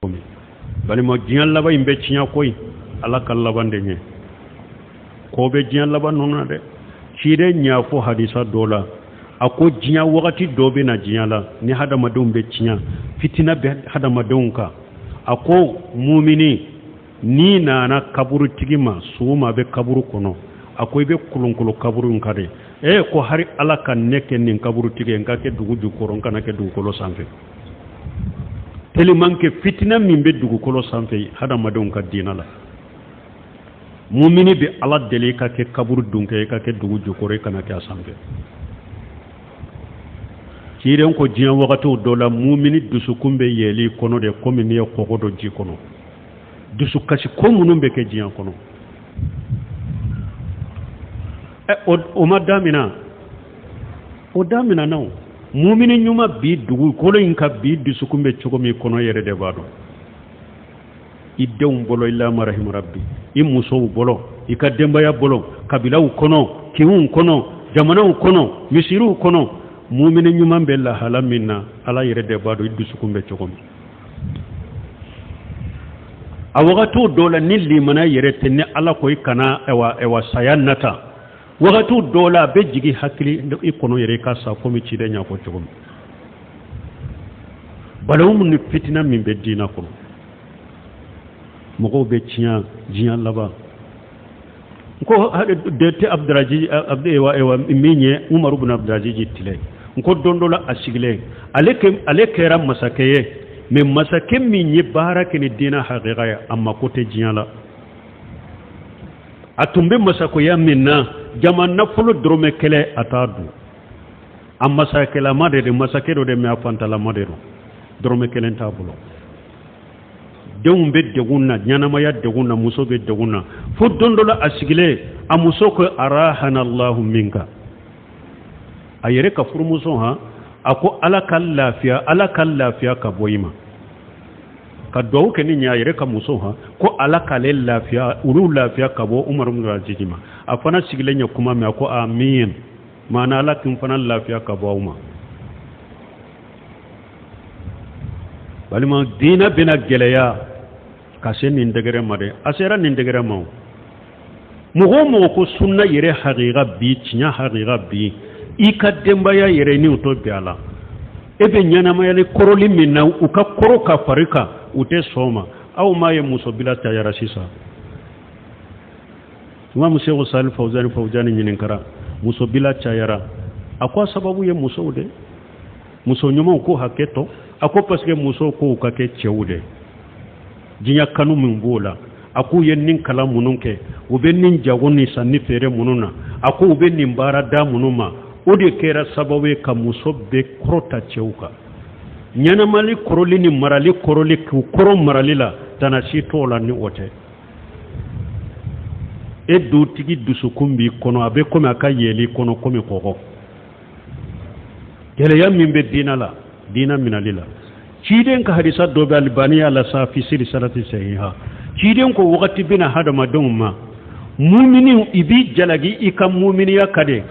Min balima, diɲɛ laban in bɛ tiɲɛ koyi. Ala ka laban de ɲɛ ko bɛ diɲɛ laban ninnu na dɛ. Ciden y'a fɔ hadisa dɔ la, a ko diɲɛ wagati dɔ bɛ na diɲɛ la ni hadamadenw bɛ tiɲɛ, fitina bɛ hadamadenw kan. A ko mumini n'i nana kaburutigi ma, su ma bɛ kaburu kɔnɔ, a ko i bɛ kolonkolo kaburu in kan de. Ee, ko hari Ala ka ne kɛ nin kaburutigi ye, n ka kɛ dugu jukɔrɔ, n kana kɛ dugukolo sanfɛ, tellement que fitina min bɛ dugukolo sanfɛ hadamadenw ka diinɛ la. Mumini bɛ Ala deli i ka kɛ kaburu dunkɛ, i ka kɛ dugu jukɔrɔ, i kana kɛ a sanfɛ. Ciden ko diɲɛ wagatiw dɔ la, mumini dusukun bɛ yɛlɛ i kɔnɔ de komi n'i ye kɔgɔ dɔ ji kɔnɔ. Dusukasi ko minnu bɛ kɛ diɲɛ kɔnɔ, ɛ, o ma damina, o damina na o. Mumini ɲuman bi dugukolo in ka bi dusukun bɛ cogo min kɔnɔ, yɛrɛ de b'a dɔn. I denw bolo, i la marahim rabbi, i musow bolo, i ka denbaya bolo, kabilaw kɔnɔ, kinw kɔnɔ, jamanaw kɔnɔ, misiriw kɔnɔ, mumini ɲuman bɛ lahala min na, Ala yɛrɛ de b'a dɔn i dusukun bɛ cogo min. A wagatiw dɔw la, ni limana yɛrɛ tɛ, ni Ala ko i kana ɛwa ɛwa saya nata, wagatiw dɔw la a bɛ jigin hakili i kɔnɔ yɛrɛ i ka sa, komi ciden y'a fɔ cogo min. Balawu ni fitina min bɛ diinɛ kɔnɔ, mɔgɔw bɛ tiɲɛ diɲɛ laban. N ko hali de tɛ Abdulaziz, ewa min ye Umaru bin Abdulaziz tile, n ko don dɔ la a sigilen, ale ale kɛra masakɛ ye, mais masakɛ min ye baara kɛ ni diinɛ hakika ye, a mako tɛ diɲɛ la. A tun bɛ masakoya min na, jama nafolo dɔrɔmɛ kɛlɛ a t'a dun. A masakɛlama de don, masakɛ dɔ de, mais a fantalama de don, dɔrɔmɛ kelen t'a bolo. Denw bɛ degun na, ɲɛnamaya degun na, muso bɛ degun na. Fo don dɔ la a sigilen, a muso ko: "Arahana Allahu minka." A yɛrɛ ka furumuso han, a ko Ala ka lafiya, Ala ka lafiya ka bɔ i ma. Ka duwawu kɛ ni ɲɛ a yɛrɛ ka muso han, ko Ala k'ale lafiya, olu lafiya ka bɔ Umaru bin Abdulaziz ma. A fana sigilen ye kuma mɛn, a ko amin, maana Ala k'in fana lafiya ka bɔ aw ma. Balima, diinɛ bɛna gɛlɛya ka se nin degré ma dɛ. A sera nin degré ma o. Mɔgɔ o mɔgɔ ko sunna yɛrɛ hakika bi, tiɲɛ hakika bi, i ka denbaya yɛrɛ ni u to bɛn a la, e bɛ ɲɛnamayali kɔrɔli min na, u ka kɔrɔ ka fari kan, u tɛ sɔn o ma. Aw m'a ye musobila cayara sisan. Imam Seku Sali Fawzani Fawzani ɲininkara, musobila cayara, a ko a sababu ye musow de. Muso ɲumanw ko hakɛ tɔ. A ko parce que musow ko u ka kɛ cɛw de, diɲɛ kanu min b'o la. A k'u ye nin kalan minnu kɛ, u bɛ nin jago ni sanni feere minnu na, a ko u bɛ nin baarada minnu ma, o de kɛra sababu ye ka muso bɛɛ kɔrɔta cɛw kan. Ɲɛnamali kɔrɔli ni marali kɔrɔli, k'u kɔrɔ marali la, tana si t'o la ni o tɛ. E dutigi dusukun b'i kɔnɔ, a bɛ komi a ka yɛlɛ i kɔnɔ komi kɔgɔ. Gɛlɛya min bɛ diinɛ la, diinɛ minɛli la, ciden ka hadisa dɔ bɛ Alibaniya la sa fi silsilati sahiha. Ciden ko wagati bɛna hadamadenw ma, mumini i b'i jalaki i ka muminiya ka de,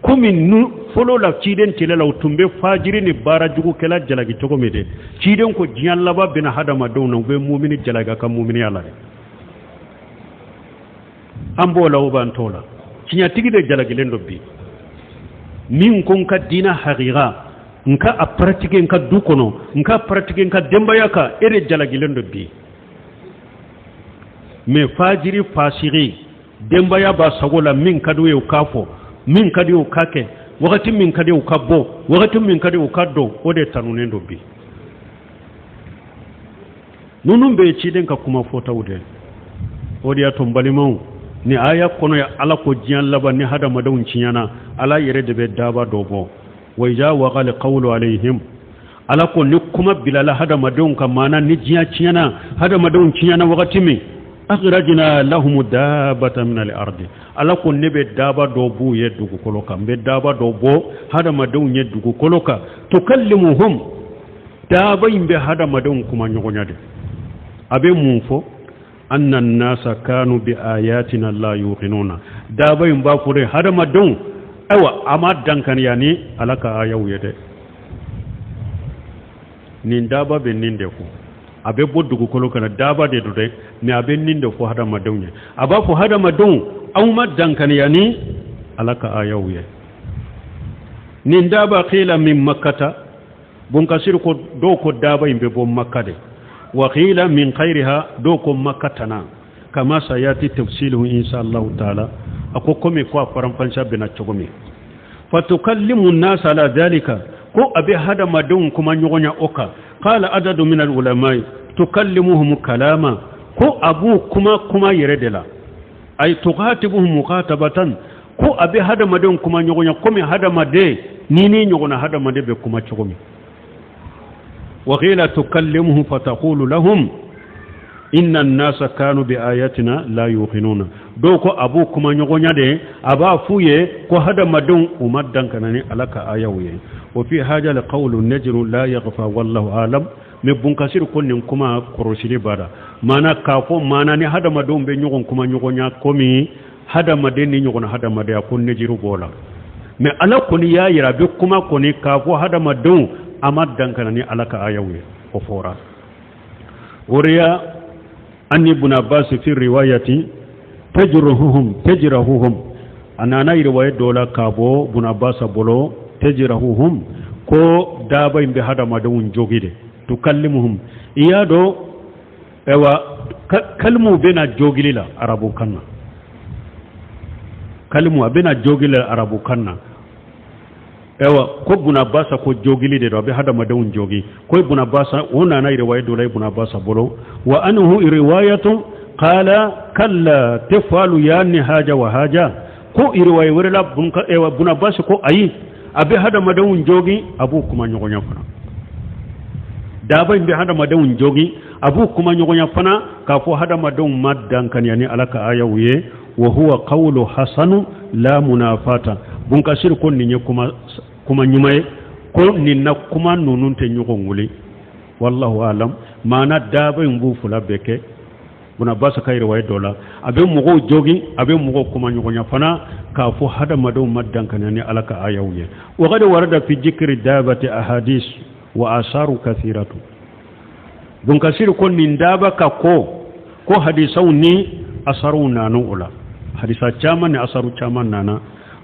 komi nu fɔlɔ la ciden tile la, u tun bɛ fajiri ni baarajugukɛla jalaki cogo min de. Ciden ko diɲɛ laban bɛna hadamadenw na, u bɛ mumini jalaki a ka muminiya la dɛ. An b'o la, o b'an t'o la. Tiɲɛtigi de jalakilen don bi. Min ko n ka diinɛ hakika, n ka a pratiquer n ka du kɔnɔ, n ka pratiquer n ka denbaya kan, e de jalakilen don bi. Mais fajiri, fasigi, denbaya b'a sago la, min ka di u ye u k'a fɔ, min ka di u ka kɛ, wagati min ka di u ka bɔ, wagati min ka di u ka dɔn, o de tanunen don bi. Ninnu bɛɛ ye ciden ka kuma fɔtaw de. O de y'a to n balimaw, ni aya kɔnɔ ye, Ala ko diɲɛ laban ni hadamadenw tiɲɛna, Ala yɛrɛ de bɛ daba dɔ bɔ. Wa iza waqal qawlu alayhim, Ala ko ni kuma bilala hadamadenw ka, maana ni diɲɛ tiɲɛna, hadamadenw tiɲɛna wagati min, akhrajna lahum dabata min al-ardi, Ala ko ne bɛ daba dɔ b'u ye dugukolo kan, n bɛ daba dɔ bɔ hadamadenw ye dugukolo kan. Tukallimuhum, daba in bɛ hadamadenw kuma ɲɔgɔnya de. A bɛ mun fɔ? Anna nasa kanu bi ayatina la yuqinuna. Daba in b'a fɔ de hadamadenw, ayiwa, a ma dankaniya ni Ala ka ayaw ye dɛ. Nin daba bɛ nin de fɔ. A bɛ bɔ dugukolo kan, daaba de don dɛ, mais a bɛ nin de fɔ hadamadenw ye. A b'a fɔ hadamadenw, aw ma dankaniya ni Ala ka ayaw ye. Nin daaba, qila min Makkata, Bunkasir ko dɔw ko daaba in bɛ bɔ Makka de. Wa qila min ghayriha, dɔw ko Makka tana, kama sayati tafsiluhu insha Allah taala. A ko komi ko a faranfansiya bɛna cogo min, fatukallimu nasa ala dhalika, ko a bɛ hadamadenw kuma ɲɔgɔnya o kan. Qala adadu min al-ulamai tukallimuhum kalama, ko a b'u kuma kuma yɛrɛ de la, ay tukhatibuhum mukhatabatan, ko a bɛ hadamadenw kuma ɲɔgɔnya komi hadamaden ni ɲɔgɔnna hadamaden bɛ kuma cogo min. Wa qila tukallimuhum fataqulu lahum inna an-nasa kanu bi ayatina la yuqinuna. Dɔw ko a b'u kuma ɲɔgɔnya de, a b'a f'u ye ko hadamadenw, u ma dankana ni Ala ka ayaw ye. Wa fi haja la qawlu najru la yaghfa, wallahu alam. Mais Bunkasir ko nin kuma kɔrɔsili b'a la, maana k'a fɔ maana ni hadamadenw bɛ ɲɔgɔn kuma ɲɔgɔnya komi hadamaden ni ɲɔgɔnna hadamadenya, ko nejiru b'o la. Mais Ala kɔni y'a yira a bɛ kuma kɔni k'a fɔ hadamadenw, a ma dankana ni Ala ka ayaw ye, o fɔra. Oriya an Ibn Abbas fi riwayati tajruhuhum tajrahuhum, a nana riwaya dɔ la k'a bɔ Ibn Abbas bolo, tajrahuhum, ko daaba in bɛ hadamadenw jogi de, tukallimuhum. I y'a dɔn, ayiwa, kalimu bɛna jogili la arabukan na, kalimu a bɛna jogili la arabukan na. Ayiwa, ko Ibn Abbas ko jogili de don, a bɛ hadamadenw jogi. Ko Ibn Abbas, o nana riwaya dɔ la Ibn Abbas bolo. Wa anhu riwayatun qala kalla tafalu yani haja wa haja, ko riwaya wɛrɛ la, ayiwa, Ibn Abbas ko ayi, a bɛ hadamadenw jogi, a b'u kuma ɲɔgɔnya fana. Daaba in bɛ hadamadenw jogi, a b'u kuma ɲɔgɔnya fana, k'a fɔ hadamadenw ma dankaniya ni Ala ka ayaw ye. Wa huwa qawlu hasanu la munafata. Bunkasir ko nin ye kuma kuma ɲuman ye, ko nin na kuma ninnu tɛ ɲɔgɔn wuli, wallahu alam. Maana daaba in b'u fila bɛɛ kɛ. Ibn Abbas ka riwaya dɔ la, a bɛ mɔgɔw jogi, a bɛ mɔgɔw kuma ɲɔgɔnya fana, k'a fɔ hadamadenw ma dankaniya ni Ala ka ayaw ye. Wa qad warada fi dhikri dabati ahadis wa asaru kathiratu. Bunkasir ko nin daaba ka ko hadisaw ni asaruw nana o la, hadisa caman ni asaru caman nana.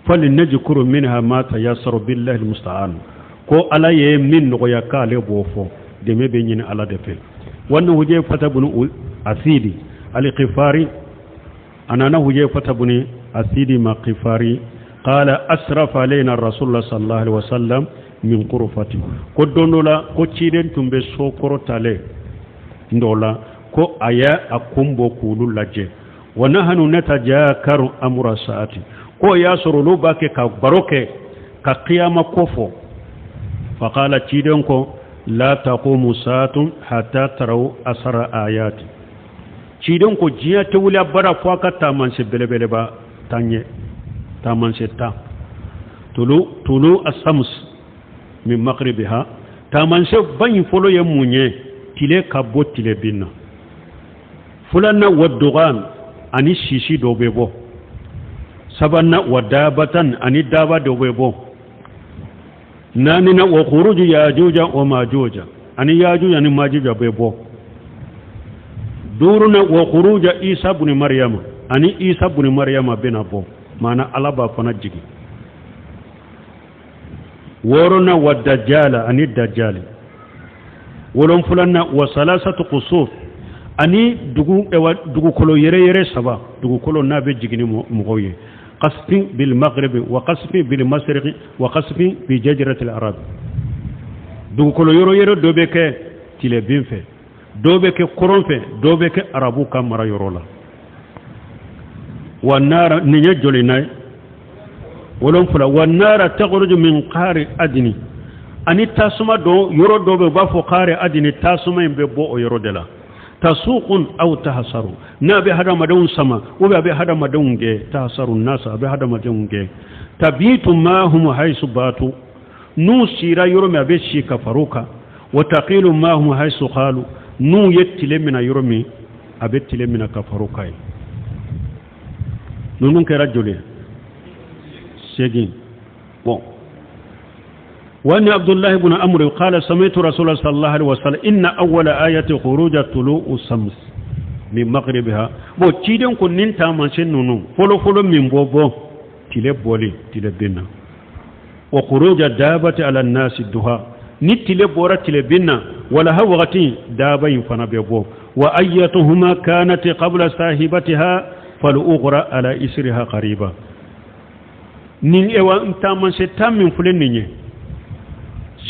Falinajkuru minha ma tayassaru, billahi almusta'an. Ko Ala ye min nɔgɔya k'ale b'o fɔ, dɛmɛ bɛ ɲini Ala de fɛ. Wannan Hujayfata bin Asidi al-Qifari, a nana Hujayfata bin Asidi ma Qifari, qala asrafa alaina Rasulullah sallallahu alaihi wasallam min qurfati, ko don dɔ la, ko ciden tun bɛ so kɔrɔ talen dɔ la, ko a y'a a kun bɔ k'olu lajɛ. Wa nahnu natajakaru amra sa'ati, ko y'a sɔrɔ olu b'a kɛ ka baro kɛ ka kiyama ko fɔ. Faqala, ciden ko la taqumu sa'atun hatta taraw asara ayati. Ciden ko diɲɛ tɛ wuli abada fo a ka taamanse belebeleba tan ye, taamanse 10. Tulu tulu asams min maghribiha. Taamanse ba in fɔlɔ ye mun ye? Tile ka bɔ tile bin na. Filanan, wa dugan, ani sisi dɔ bɛ bɔ. Sabanan, wa dabatan, ani daba dɔ bɛ bɔ. Naaninan, wa khuruju Yajuja wa Majuja, ani Yajuja ni Majuja bɛ bɔ. Duurunan, wa khuruja Isa buni Mariyama, ani Isa buni Mariyama bɛna bɔ, maana Ala b'a fana jigin. Wɔɔrɔnan, wa dajjala, ani dajjali. Wolonfilanan, wa salasatu kusuf, ani dugu dugukolo yɛrɛ yɛrɛ saba, dugukolo n'a bɛ jigin ni mɔgɔw ye, qasfin bil maghribi wa qasfin bil masriqi wa qasfin bi jaziratil arab. Dugukolo yɔrɔ yɛrɛ dɔ bɛ kɛ tilebin fɛ, dɔw bɛ kɛ kɔrɔn fɛ, dɔw bɛ kɛ arabu ka mara yɔrɔ la. Wa nara, nin ye joli na ye? 7. Wa nara takhruju min qari adini, ani tasuma dɔ, yɔrɔ dɔ bɛ, u b'a fɔ qari adini, tasuma in bɛ bɔ o yɔrɔ de la. Tasuqun aw tahasaru, n'a bɛ hadamadenw sama ou bien a bɛ hadamadenw gɛn, tahasaru nasa, a bɛ hadamadenw gɛn. Tabitu mahum haisu batu, n'u sira yɔrɔ min, a bɛ si ka far'u kan. Wa taqilu mahum haisu qalu, n'u ye tile mina yɔrɔ min, a bɛ tile mina ka far'u kan ye. Ninnu kɛra joli ye? 8. Bon. وأن عبد الله بن عمرو قال سمعت رسول الله صلى الله عليه وسلم إن أول آية خروج طلوع الشمس min maghribiha. Bon, ciden ko nin taamasiyɛn ninnu fɔlɔfɔlɔ min bɔ bɔ tile bɔli tile bin na, wa khuruja dabati ala nasi duha, ni tile bɔra tile bin na walaha wagati, daba in fana bɛ bɔ. Wa ayyatuhuma kanat qabla sahibatiha fal ukhra ala isriha qariba. Nin ewa n taamasiyɛn tan min filɛ nin ye,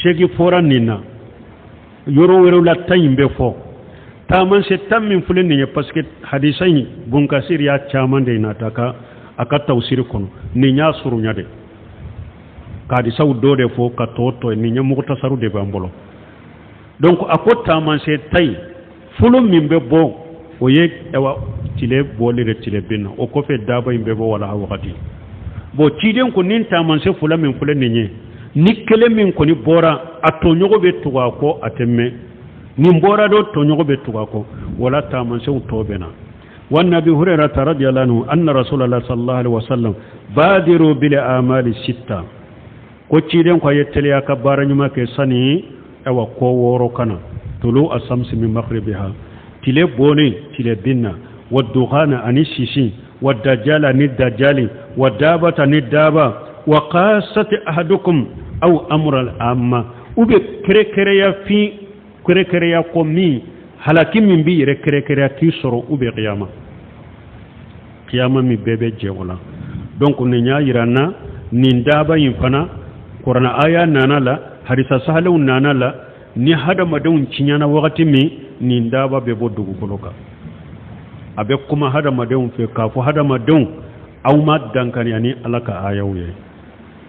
segi fɔra nin na yɔrɔ wɛrɛw la, tan in bɛ fɔ. Taamasiyɛn tan min filɛ nin ye, parce que hadisa in, Bunkasiri y'a caman de nata ka a ka tawsiri kɔnɔ, nin y'a surunya de ka hadisaw dɔ de fɔ ka tɔ tɔ. Nin ye mugutasaru de b'an bolo. Donc a ko taamasiyɛn tan in fɔlɔ min bɛ bɔ, o ye awa tile bɔli de tile bin na, o kɔfɛ daba in bɛ bɔ walaha wagati. Bon, ciden ko nin taamasiyɛn fila min filɛ nin ye, ni kelen min kɔni bɔra, a tɔɲɔgɔn bɛ tugu a kɔ, a tɛ mɛn. Nin bɔra dɔ, tɔɲɔgɔn bɛ tugu a kɔ, wala taamasiyɛnw tɔ bɛ na. وعن أبي هريرة رضي الله عنه أن رسول الله صلى الله عليه وسلم بادروا بالأعمال ستة. Ko ciden ko a ye teliya ka baara ɲuman kɛ sani awa ko wɔɔrɔ kana: tulu asamsi min maghribiha, tile bɔlen tile bin na, wa dukhana, ani sisi, wa dajjala, ni dajjali, wa dabata, ni daba, wa qasati ahadukum aw amra al amma, u bɛ kɛrɛkɛrɛya fin kɛrɛkɛrɛya ko min halaki min b'i yɛrɛ kɛrɛkɛrɛya k'i sɔrɔ, u bɛ kiyama kiyama min bɛɛ bɛ jɛ o la. Donc nin y'a yira n na, nin daba in fana, kurana aya nana la, hadisa sahalenw nana la, ni hadamadenw tiɲɛna wagati min, nin daba bɛ bɔ dugukolo kan, a bɛ kuma hadamadenw fɛ k'a fɔ hadamadenw, aw ma dankaniya ni Ala ka ayaw ye.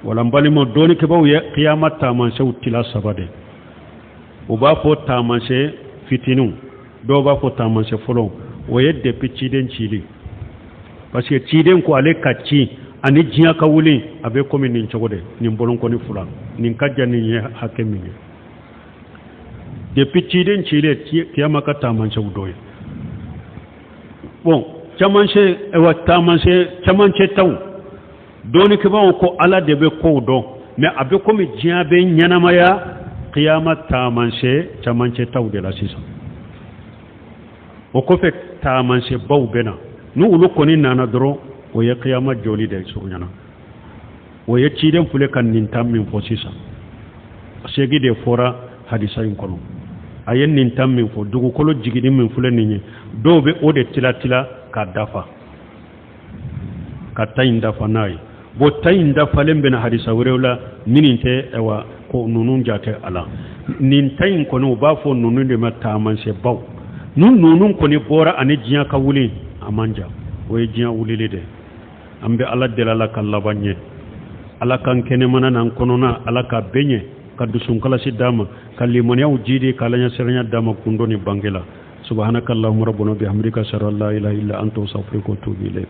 Wala n balima dɔɔnikɛbaw ye kiyama taamasiyɛnw tila saba de. U b'a fɔ taamasiyɛn fitininw, dɔw b'a fɔ taamasiyɛn fɔlɔ, o ye depuis ciden cili, parce que ciden ko ale ka ci ani diɲɛ ka wuli, a bɛ komi nin cogo de, nin bolonkɔni fila nin ka jan nin ye hakɛ min ye. Depuis ciden cilen, kiyama ka taamasiyɛnw dɔ ye. Bon, camancɛ, ayiwa, taamasiyɛn camancɛ taw, dɔɔnikɛbaw ko Ala de bɛ kow dɔn, mais a bɛ komi diɲɛ bɛ ɲɛnamaya kiyama taamasiyɛn camancɛ taw de la sisan. O kɔfɛ, taamasiyɛnbaw bɛ na. Ni olu kɔni nana dɔrɔn, o ye kiyama jɔli de surunyana. O ye ciden filɛ ka nin tan min fɔ sisan, segi de fɔra hadisa in kɔnɔ. A ye nin tan min fɔ, dugukolo jigini min filɛ nin ye, dɔw bɛ o de tila tila ka dafa ka ta in dafa n'a ye. Bon, ta in dafalen bɛna hadisa wɛrɛw la minnu tɛ ayiwa ko ninnu jate a la. Nin ta in kɔni, u b'a fɔ ninnu de ma taamasiyɛnbaw. Ni ninnu kɔni bɔra ani diɲɛ ka wuli, a man jan, o ye diɲɛ wulili de. An bɛ Ala deli, Ala ka laban ɲɛ, Ala k'an kɛnɛmana n'an kɔnɔna, Ala ka bɛɛ ɲɛ, ka dusunkalasi d'a ma, ka limaniyaw jidi, ka Ala ɲɛsiranya d'a ma kundo ni bange la. Subhanaka allahumma rabbana bihamdika, ashhadu an la ilaha illa anta, astaghfiruka wa atubu ilayk.